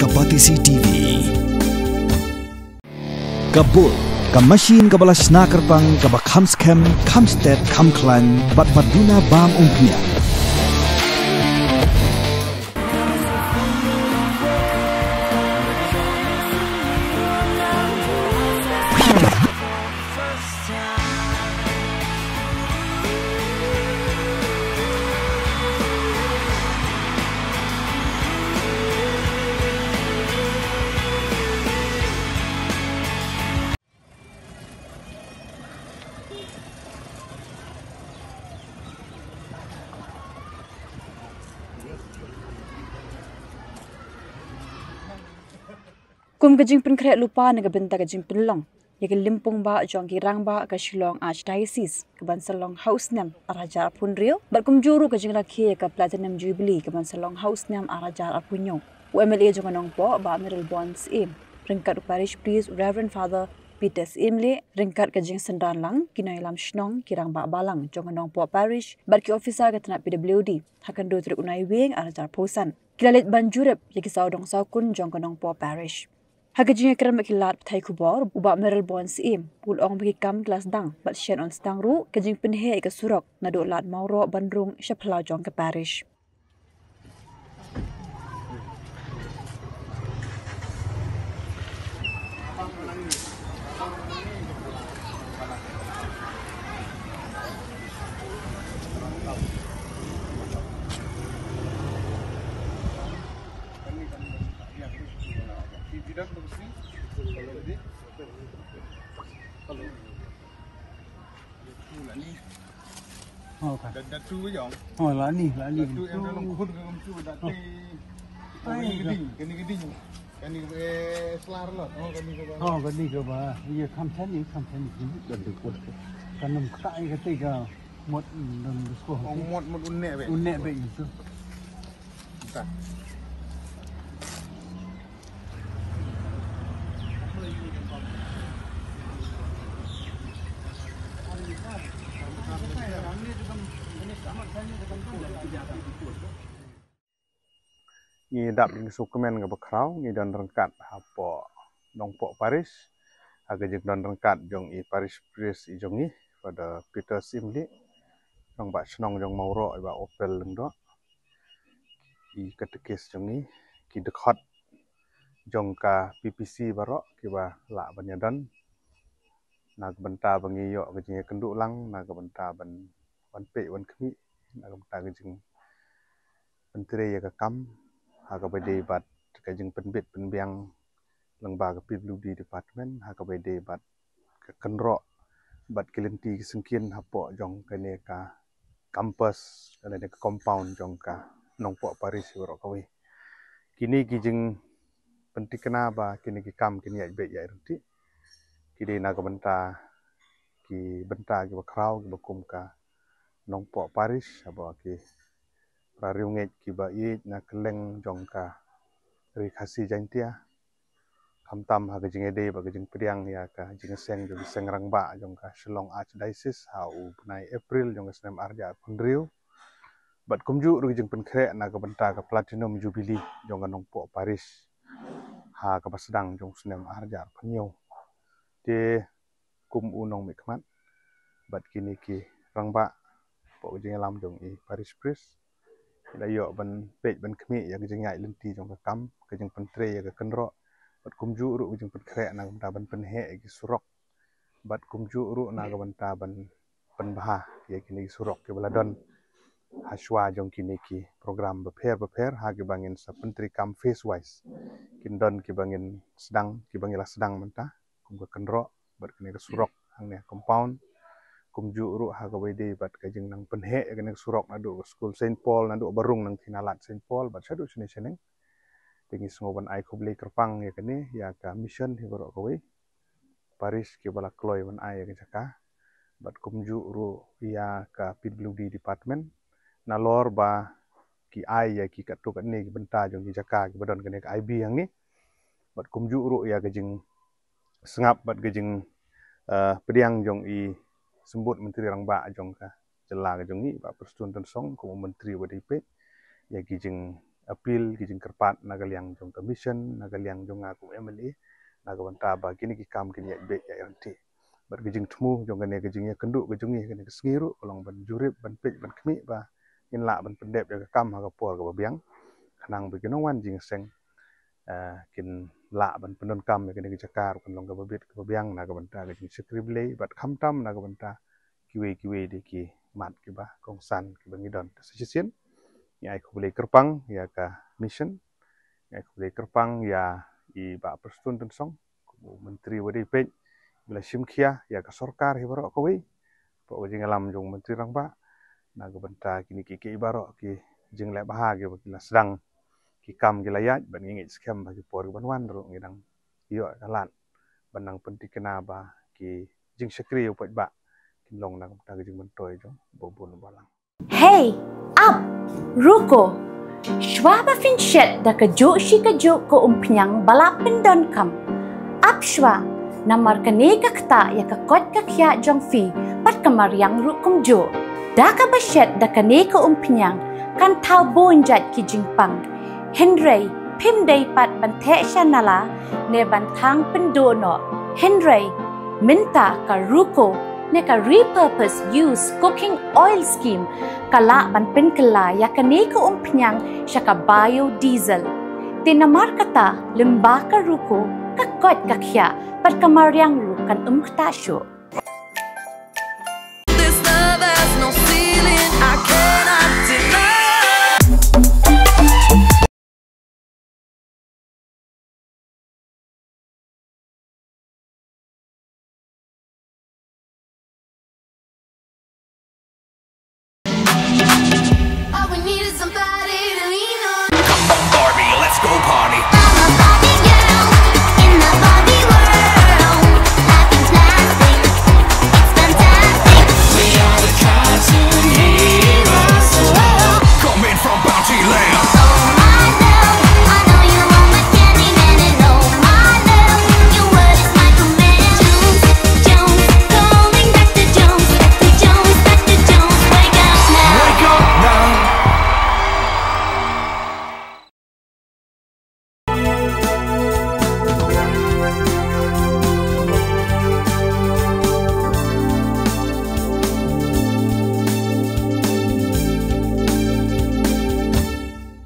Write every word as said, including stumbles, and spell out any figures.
Ka Batesi T V. Ka Bull, ka machine kaba la shna kyrpang, kaba kham skhem, kham stet, kham khlaiñ, bad ba duna bam umphniang. Kum ka jingpynkhreh lypa na ka bynta ka jingpynlong ïa ka lympung bah jong ki rangbah ka Shillong Archdiocese, ka ban sa long ha u snem ar hajar arphew hynriew, bad kumjuh ruh ka jingrakhe ïa ka Platinum Jubilee, ka ban sa long ha u snem ar hajar arphew hynñiew, u M L A jong ka Nongpoh, Bah Mayralborn Syiem, ryngkat u Parish Priest, u Reverend Father Peter Syiemlieh, ryngkat ka jingsynran lang ki nongïalam shnong, ki rangbah balang jong ka Nongpoh Parish, bad ki officer ka tnat P W D, ha ka hynriew tarik u Naiwieng ar hajar arphew san. Ki la leit ban jurip ïa ki sawdong sawkun jong ka Nongpoh Parish. Ha ka jingïakren bad ki lad pathai khubor, u Bah Mayralborn Syiem u la ong ba ki kam ki la sdang, bad shen yn sdang ruh ka jingpynheh ïa ka surok naduh Lad Mawroh ban rung sha phyllaw jong ka parish. Oh, ka. Da, da tu jong. Oh, la ni, la ni. Da tu em dalam khun ka kum tu da ti. Oh, ai, kani ka ding, kani ka ding. Kani ka, eh, slar lot. Oh, kani ka ba. Oh, kani ka ba. Ïa, kham chan ni, kham chan ni. Kani ka ba. Kan nam kata ïa kata ka mot, mm, dan bisko. Oh, mot, mot unne be. Unne be itu. Kita. Ngi dap ïa ka sngewkmen kaba khraw, ngi don ryngkat hapoh Nongpoh Parish, ha ka jingdon ryngkat jong i Parish Priest i jong ngi, Father Peter Syiemlieh, nongbah shnong jong Mawroh, i Bah Opel Lyngdoh, i katekis jong ngi, ki dkhot jong ka P P C baroh kiba lah ban ïadon na ka bynta ba ngi ïoh ka jingïakynduh lang, na ka bynta ban, ban peit ban khmih, na ka bynta ka jingpyntrei ïa ka kam ha kaba ïadei bad ka jingpynbit pynbiang lyngba ka P W D department ha kaba ïadei bad ka kynroh bad ki lynti ki syngkien hapoh jong kane ka campus, kane ka compound jong ka Nongpoh Parish baroh kawei. Kine ki jingpynthikna ba kine ki kam kin ïaid beit ïaid ryntih ki dei na ka bynta, ki bynta kiba khraw kiba kum ka Nongpoh Parish, haba ki para riewngeit kiba ïeit na kylleng jong ka Ri Khasi Jaiñtia, khamtam ha ka jingïadei bad ka jingpdiang ïa ka jingïaseng jong ka seng rangbah jong ka Shillong Archdiocese ha u bnai April jong ka snem ar hajar arphew hynriew, bad kumjuh ruh ka jingpynkhreh na ka bynta ka Platinum Jubilee jong ka Nongpoh Parish ha kaba sdang jong u snem ar hajar arphew hynñiew. Te kum u nongmihkhmat bad kine ki rangbah hapoh ka jingïalam jong i Parish Priest, la ïoh ban peit ban khmih ïa ka jingïaid lynti jong ka kam, ka jingpyntrei ïa ka kynroh, bad kumjuh ruh ka jingpynkhreh na ka bynta ban pynheh ïa ki surok, bad kumjuh ruh na ka bynta ban pynbha ïa kine ki surok kiba la don ha shuwa jong kine ki program bapher bapher ha kiba ngin sa pyntreikam phase wise. Kin don kiba ngin sdang, kiba ngi la sdang mynta kum ka kynroh bad kane ka surok hangne compound. Kumjuh ruh ha kaba ïadei bad ka jingnang pynheh ïa kane ka surok naduh ka skul Saint Paul, naduh ba rung nangthie na lad Saint Paul bad shaduh shane shaneng. Te ngi sngew ban ai khublei kyrpang ïa kane, ïa ka mission hi baroh kawei, parish kiba la kloi ban ai ïa ka jaka, bad kumjuh ruh ïa ka P W D department, nalor ba ki ai ïa ki katto katne ki bynta jong ki jaka kiba don kane ka I B hangne, bad kumjuh ruh ïa ka jing sngap bad ka jing, eh, pdiang jong i Symbud Myntri Rangbah jong ka jylla ka jong ngi, Bah Prestone Tynsong, kum u myntri uba dei peit ïa ki jing, appeal, ki jingkyrpad na ka liang jong ka mission, na ka liang jong nga kum M L A, na ka bynta ba kine ki kam kin ïaid beit ïaid ryntih. Bad ki jingthmu jong kane ka jingïakynduh ka jong ngi kane ka sngi ruh ka long ban jurip, ban peit, ban khmih ba ngin lah ban pyndep ïa ka kam ha ka por kaba biang. Khnang ba ki nongwan jingïaseng, eh, kin lah ban pyndonkam ïa kane ka jaka ruh kan long kaba bit kaba biang na ka bynta ka jingshakri Blei bad khamtam na ka bynta kiwei kiwei de ki mat kiba kongsan kiba ngi don. Te sa shisien ngi ai khublei kyrpang ïa ka mission, ngi ai khublei kyrpang ïa i Bah Prestone Tynsong, kum u Myntri ba dei peit, ba la shim khia ïa ka sorkar hi baroh kawei, hapoh ka jingïalam jong u Myntri Rangbah, na ka bynta kine kiei kiei baroh ki jingleh bha kiba ki la sdang, ki kam ki la ïaid, bad ngi ngeit skhem ba ki por kiban wan ruh ngi dang ïoh ka lad ban nang pynthikna ba ki jingshakri ïa u paidbah kin long na ka bynta ka jingmyntoi jong uba bun uba lang. Hei, ap, ruh ko. Shuwa ba phin shet da kajuh shi kajuh ka umphniang ba la pyndonkam, ap shuwa, namar kane ka ktah ïa ka koit ka khiah jong phi bad ka mariang ruh kumjuh. Da kaba shet da kane ka umphniang kan thaw bun jait ki jingpang. Hynrei phim dei pat ban theh sha nala ne ban thang pynduh noh. Hynrei mynta ka RUCO ne ka Repurpose Used Cooking Oil Scheme ka lah ban pynkylla ïa kane ka umphniang sha ka biodiesel. Te namar kata, lyngba ka RUCO, ka koit ka khiah bad ka mariang ruh kan ym ktah shuh.